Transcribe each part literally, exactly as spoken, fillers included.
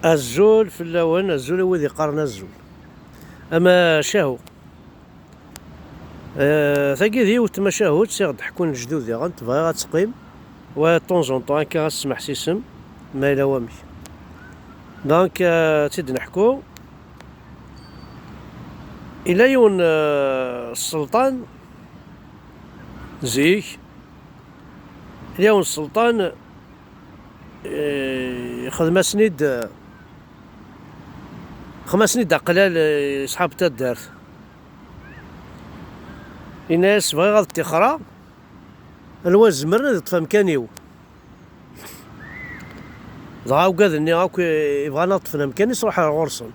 Azul fell-awen, azul a wid iqqaren azul. Amacahu. Eh, tagi d yiwet tmacahut i ɣ-d-ḥkun lejdud diɣen, tebɣiɣ ad teqqim. Wa, de temps en temps, akka ad s-smeḥsisem, ma yella wamek. Donc, eh, ad tt-id-neḥku. Ila yiwen, eh, sselṭan, zik, ila yiwen sselṭan, eh, xedm-asen-id, xedm-asen-id aqlal, eh, i ṣṣḥab taddart. Yenna-yas: "Bɣiɣ ad ṭṭixreɣ, anwa zemren ad iṭṭef amkan-iw?" Dɣa ugad-nni akk ibɣan ad ṭṭfen amkan-is, ruḥ ar ɣur-sen.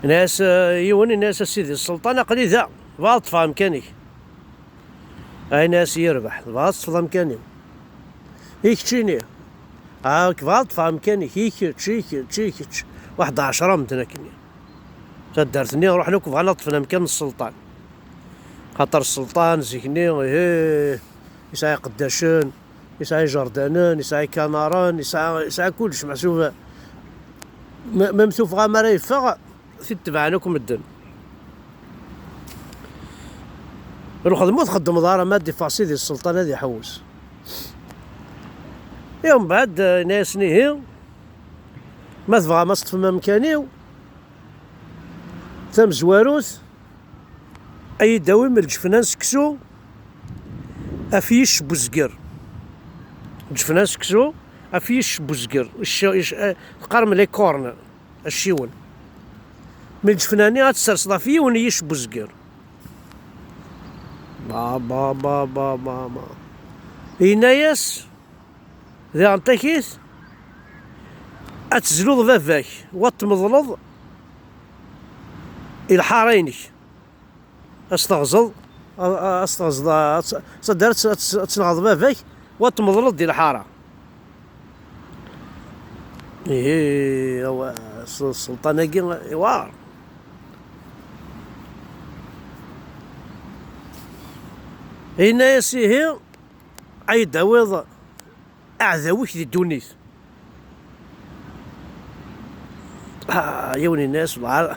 Yenna-yas, eh, yiwen, yenna-yas: "A sidi sselṭan, aql-i da, bɣiɣ ad ṭṭfeɣ amkan-ik." Yenna-yas: "Yerbeḥ, tebɣa ad teṭṭfeḍ amkan-iw? I keččini?" "Ah, bɣiɣ ad ṭṭfeɣ amkan-ik, i kečč, i kečč, i kečč." Waḥed ɛecra medden akkenni. Taddart-nni ruḥen akk bɣan ad ṭṭfen amkan n sselṭan. Xaṭer sselṭan zik-nni, ih, yesɛa iqeddacen, yesɛa ijerdanen, yesɛa ikanaren, yesɛa, yesɛa kullec, meḥsub ma, ma m-, tuffɣa mi ara yeffeɣ, t-id-tebɛen akk medden. Lxedma ur txeddmeḍ ara, ma ad d-iffeɣ sidi sselṭan ad iḥewwes. I umbeɛd, eh, yenna-yasen: "Ihi, ma tebɣam ad teṭṭfem amkan-iw, tamezwarut, ad yi-d-tawim lǧefna n seksu ɣef yic n uzger." Lǧefna n seksu ɣef yic n uzger. Icci-, ic-, eh, teqqarem les cornes, acciwen. Mi lǧefna-nni ad tt-terseḍ ɣef yiwen yic n uzger. Ba, ba, ba, ba, ba, ba. Yenna-yas: "Diɣen takit, ad tezluḍ baba-k, wa tmeḍleḍ i lḥara-inek. Ad s-teɣzeḍ, a-, a-, ad s-teɣzeḍ, a-, ad s-, ad, ad, ad, ad tenɣeḍ baba-k, wa tmeḍleḍ di lḥara." Ihi, awa, s-, sselṭan-agi iwɛer. Yenna-yas: "Ihi, ad yi-d-tawiḍ aɛdaw-ik di ddunit." Ah, yiwen yenna-yas: "Bɣa-,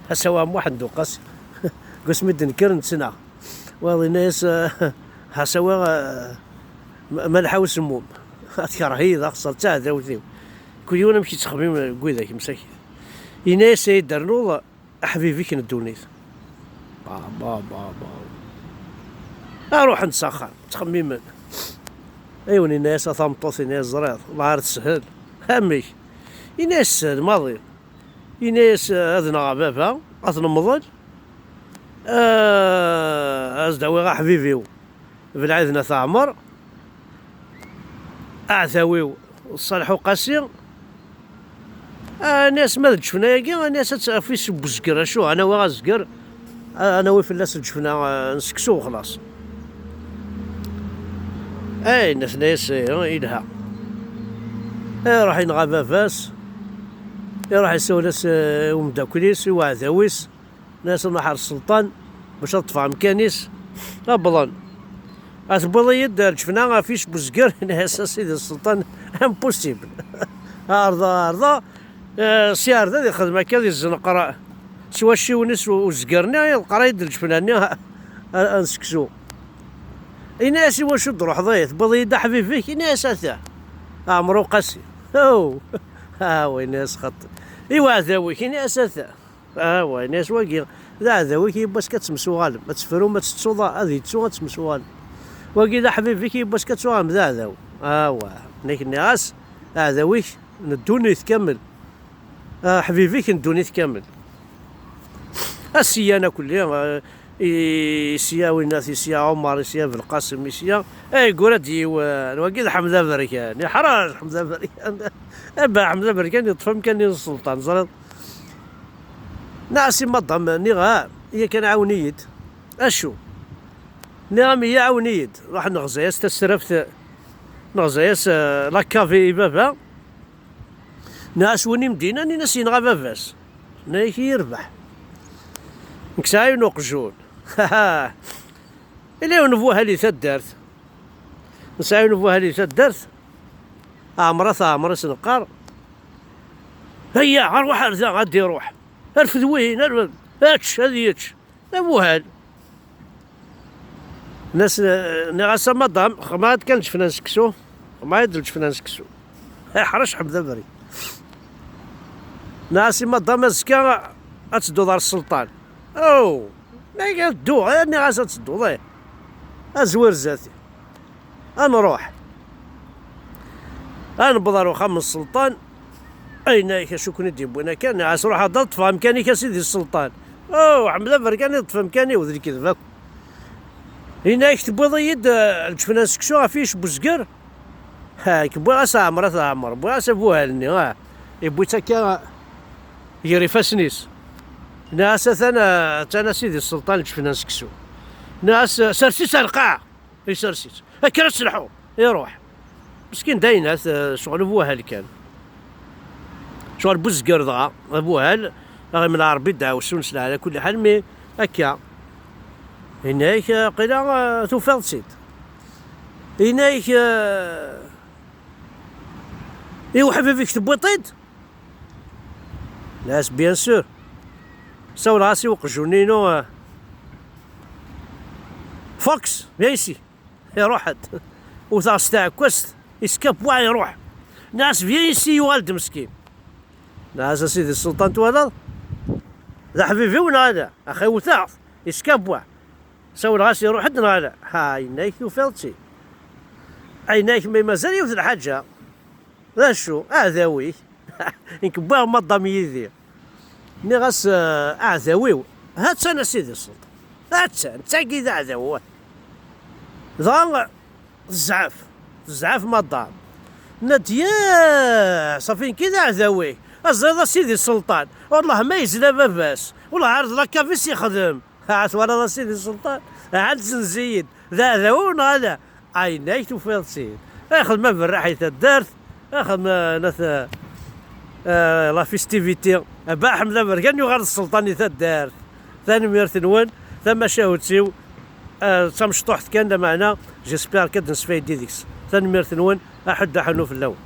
Ḥasawa Muḥend Uqasi." Deg wasmi d-nekker nettnaɣ. Wayeḍ yenna-yas: "Ah, Ḥasawa, ah, ma, Malḥa Usemmum, ad tkerheḍ-iyi, d axeṣṣar, d taɛdawt-iw." Kul yiwen amek yettxemmim deg widak msakit. Yenna-yas: "Ay d-ternuḍ aḥbib-ik n ddunit." Ba, ba, ba, ba. A ruḥen s axxam, ttxemmimen. Yiwen yenna-yas: "A tameṭṭut," yenna-yas, "ẓriɣ, lɛar teshel." "Amek?" Yenna-yas: "Teshel maḍi." Yenna-yas: "Ad nɣeɣ baba, ad t-nemḍel, ah, ad s-d-awiɣ aḥbib-iw." Belɛid n At Ɛmer, aɛdaw-iw Ṣaleḥ Uqasi, ah, ini-as ma d lǧefna-agi, ini-as ad tt-, ɣef yic n uzger, acu, ad nawi azger, ah, ad nawi fell-as lǧefna, ah, n seksu, xlaṣ. Ay, yenna-as, eh, yelha. Iruḥ yenɣa baba-s, iruḥ isawel-as, eh, i umeddakel-is, i uɛdaw-is, nna-as ad nruḥ ar sselṭan bac ad ṭṭfeɣ amkan-is. Wwḍen. "A tewwiḍ-iyi-d lǧefna ɣef yic n uzger?" Nna-as: "A sidi sselṭan, impossible." Ɛerḍa, ɛerḍa, eh, sya ar da ad ixdem akka, ad izzenqer s wacciwen-is u-, uzger-nni, iḍeqqer-iyi-d lǧefna-nni a, a, n seksu. Ini-as: "I wacu d-truḥeḍ, ihi? Tewwiḍ-iyi-d aḥbib-ik?" Ini-as: "Ata, Ɛmer Uqasi." "Aw, aw," ini-as, "xaṭi. I uɛdaw-ik?" Ini-as: "Ata." "Awa," ini-as, "wagi d aɛdaw-ik, yiwwas kan ad temsuɣalem, ad tefrum, ad tettuḍ, ad yettu, ad temsuɣalem. Wagi d aḥbib-ik, yiwwas kan ad tuɣalem d aɛdaw." "Awa," nekk nniɣ-as, "aɛdaw-ik n ddunit kamel, aḥbib-ik n ddunit kamel." Asiyan akelli, eh, i-, isya Winat, isya Ɛumar, isya Belqasem, isya, eh, yeggura-d yiwen, wagi d Ḥmed Aberkan, iḥrac Ḥmed Aberkan. Aba Ḥmed Aberkan yeṭṭef amkan-nni n sselṭan, ẓriḍ. Nniɣ-as i madam, nniɣ-as, ah, yakan ɛawen-iyi-d. Acu? Nniɣ-am, iya, ɛawen-iyi-d. Ruḥ neɣza-yas tasraft, neɣza-yas, eh, la cave i baba. Nniɣ-as, win i m-d-yennan, in-as yenɣa baba-s. Nna-yak i yirbeḥ. Nekk sɛiɣ yiwen uqjun. Ila yiwen ubuhal i taddart. Nesɛa yiwen ubuhal i taddart, Ɛemra Teɛmer i s-neqqar. Ayya, arwaḥ ar da, ad d-iruḥ. Rfed wihin, rfed. Ečč, ad yečč. D amuhal. Nniɣ-as a madam, xemɛad kan lǧefna n seksu. Xemɛad lǧefna n seksu. Iḥrec ḥmed abrid. Nniɣ-as i madam, azekka ad tedduḍ ɣer sselṭan. Oh, ma iga dduɣ, eh, nniɣ-as ad tedduḍ, eh. Azwir zdat-i. Ad nruḥ. Ad newweḍ ɣer uxxam n sselṭan. Ayen-a acu ken-id-yewwin akka? Nniɣ-as ruḥ ad ṭṭfeɣ amkan-ik a sidi sselṭan. Oh, ḥmed aberkan i ṭṭef amkan-iw d lekdeb akk. Yenna-ak tewwiḍ-iyi-d, eh, lǧefna n seksu ɣef yic buzger. Ha, wwiɣ-as Ɛmer At Ɛmer, wwiɣ-as abuhal-nni, ah. Yewwi-tt akka gar ifassen-is. Nniɣ-as atan, eh, atan a sidi sselṭan lǧefna n seksu. Nniɣ-as, eh, sers-itt ar lqaɛa. Isers-itt. Kker ad telḥu. Iruḥ. Meskin d ayennat, eh, ccɣel ubuhal kan. Ccɣel buzger dɣa, abuhal, aɣ imneɛ Rebbi ddeɛwessu nesla ɛla kulli ḥal, mi akka. Yenna-ak, eh, qila, eh, tufiḍ-tt-id. Yenna-ak, eh, i uḥbib-ik tewwiḍ-t-id? Nniɣ-as, bien sûr. Sawleɣ-as i uqjun-inu, eh, Fox, viens ici. Iruḥ-d. Wteɣ s taɛekkazt, iskapwa iruḥ. Nniɣ-as, viens ici, yuɣal-d meskin. Nniɣ-as, a sidi sselṭan, twalaḍ? D aḥbib-iw neɣ ala? Axi wteɣ-t, iskapwa. Sawleɣ-as iruḥ-d neɣ ala? Ha, yenna-ak tufiḍ-tt-id. Yenna-ak ma mazal yiwet lḥaǧa. D acu? Aɛdaw-ik. Nekk wwiɣ madam yid-i. Nniɣ-as, eh, aɛdaw-iw. Ha-tt-an a sidi sselṭan. Ha-tt-an, d tagi d aɛdaw. Dɣa tezɛef. Tezɛef madam. Nna-d, yah, ṣafi nekk i d aɛdaw-ik. Aẓriḍ a sidi sselṭan. Wellah ma yezla baba-s. Wellah ar d la cave i s-yexdem. Ha, twalaḍ a sidi sselṭan? Ha, tzenz-iyi-d. D aɛdaw-iw neɣ ala? Ayen ay tufiḍ-tt-id. Ay xdem aberraḥ i taddart, ay xdem, eh, nat, eh, eh, la festivité. Abba Ḥmed Aberkan yuɣal d sselṭan i taddart. Tanemmirt-nwen, tamacahut-iw, eh, d tamecṭuḥt kan, lameɛna, j'espère kan ad nesfaydi deg-s. Tanemmirt-nwen, aḥuddu aḥunnu fell-awen.